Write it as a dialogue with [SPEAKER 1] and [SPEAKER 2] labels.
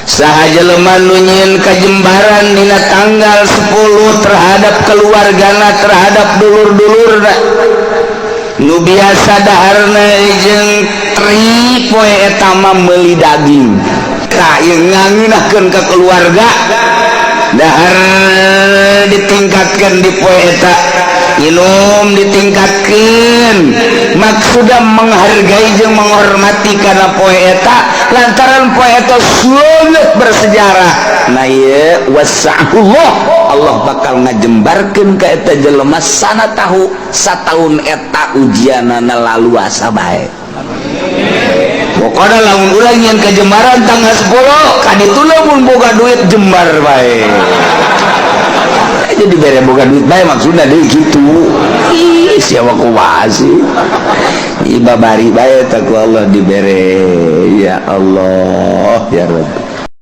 [SPEAKER 1] Saha jelema nu nyieun kajembaran dina tanggal 10 terhadap keluargana, terhadap dulur-dulurna nu biasa daharna jeung teri, poe eta mah meuli daging ka ieu ngangeunahkeun ka keluarga, dahar ditingkatkan di poe eta, minum ditingkatkan, maksudnya menghargai jeung menghormati karena poe eta, lantaran poe eta sangat bersejarah. Nah, ieu wasa'ullah, Allah bakal ngajembarkeun ka eta jelema sana tahu sataun eta ujianana laluasa bae. Pokoknya lamun urang yang kejembaran tanggal 10 kaditu, lamun boga duit jembar bae, jadi bere boga duit bae, maksudnya deh gitu. Ih, siapa kumaha sih? Ih, babari bae tak ku Allah dibere. Ya Allah, ya Rabbi.